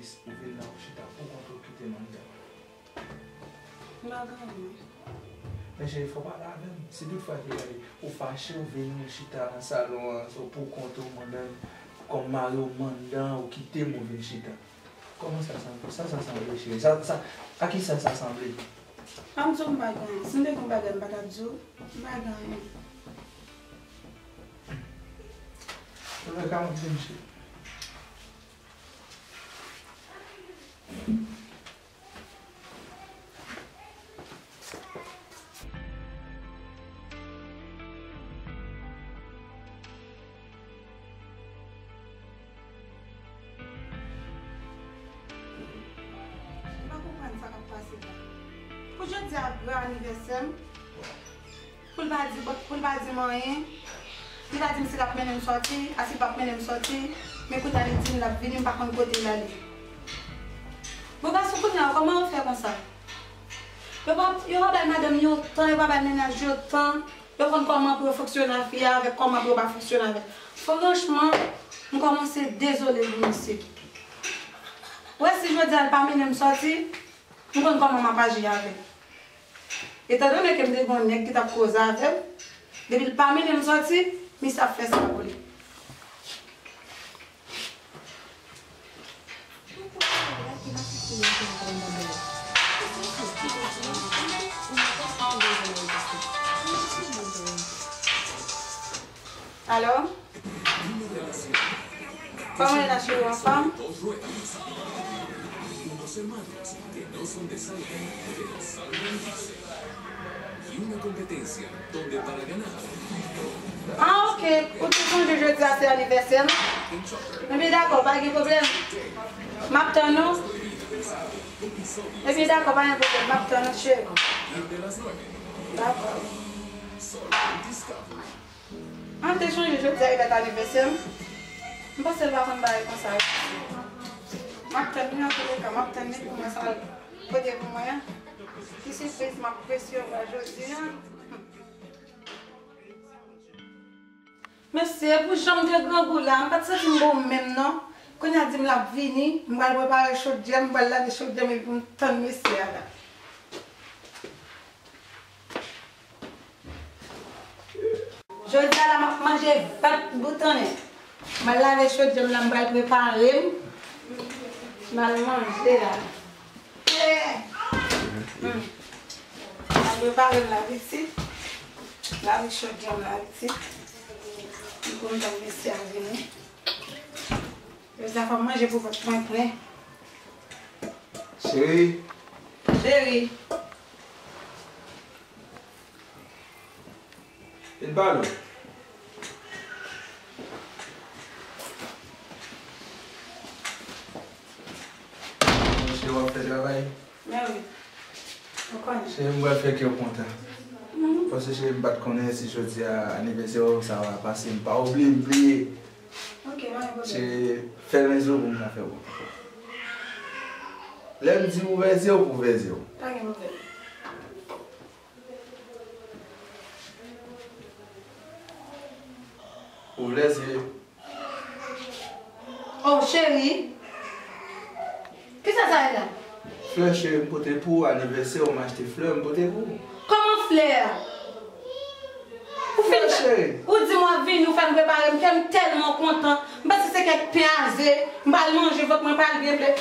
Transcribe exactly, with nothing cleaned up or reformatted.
Ou vin la, ou chita pou kont ou, kite m anndan. M pa gen anyen. Men cheri, fò w pale avè m. Si toutfwa ke ou fache, ou vini, ou chita nan salon an, se pou kont ou, mwen menm, kòm mari w, m anndan, ou kite m, ou vin chita. Kòman sa sanble? Sa, sa sanble, cheri? Sa, sa, a ki sa, sa sanble? An m di w m pa gen anyen. Si m te gen yon bagay, m pa t ap di w. M pa gen anyen. Antoulèka, m ap vin, cheri. M pa konprann sa k ap pase la. Pou jodi a gran anivèsè m, pou l pa di, pou l pa di m anyen, li pa di m si l ap mennen m sòti, a si l p ap mennen m sòti, men kounye a li di m l ap vini, m pa konn kote l ale. Bon, gason kounye a, kòman yo fè konsa? Yo pa, yo pa bay madanm yo tan, yo pa bay mennaj yo tan. Yo konn kòman pou yo fonksyone ak fi a, avèk kòman pou yo pa fonksyone avè l. Franchman, m kòmanse dezole pou misye. Ou wè, si jodi a l pa mennen m sòti, m konn kòman m ap aji avè l. Etandone ke m te gen yon nèg ki t ap koze avè m, depi l pa mennen m sòti, misye ap fè sa pou li. Alo? Kòman e la, cheri, anfòm? Ah, ok. Ou te sonje jodi a se anivèsè m? Ebyen, dakò, pa gen pwoblèm. M ap tann ou. Ebyen, dakò, pa gen pwoblèm. M ap tann ou, cheri. Dakò. Ah, m te sonje jodi a e dat anivèsè m. M panse l pa konn bagay konsa. M ap tann li, antoulèka, m ap tann li pou mwen sa l pote pou mwen an. Ki sipriz m ap resevwa jodi a? Mesye, pou jan m te grangou la, m pa t santi m bon menm non. Kounye a di m l ap vini, m pral prepare chodyè, m pral lave chodyè m epi m tann mesye a la. Jodi a la, m ap manje vant boutonnen. M al lave chodyè m la, m pral prepare m. M al manje la. Hmm. M al prepare m la pitit. Lave chodyè m la pitit. M kontan mesye a vini. Jodi a fò m manje pou vant mwen plen. Cheri. Cheri. Vin pale w. Monchè, w ap fè travay? Men wi. Ou konnen. Cheri, m pral fè kè w kontan. Mhm. Paske cheri, m pa t konnen si jodi a anivèsè w sa va pase, m pa oubli, m bliye. Ok, pa gen pwoblèm. Cheri, fèmen zye w pou m ka fè w. Lè m di ouvè zye w, ouvè zye w. Pa gen pwoblèm. Ouvè zye. Oh, cheri. Kisa sa ye la? Flè cheri m pote pou ou, anivèsè w, m achte flè m pote pou ou. Kòman flè a? Ou fin, flè cheri. Ou di m w ap vini, ou fè m prepare, m kè m tèlman kontan. M panse se kèk pen a ze, m pral manje, vant mwen pral byen plen.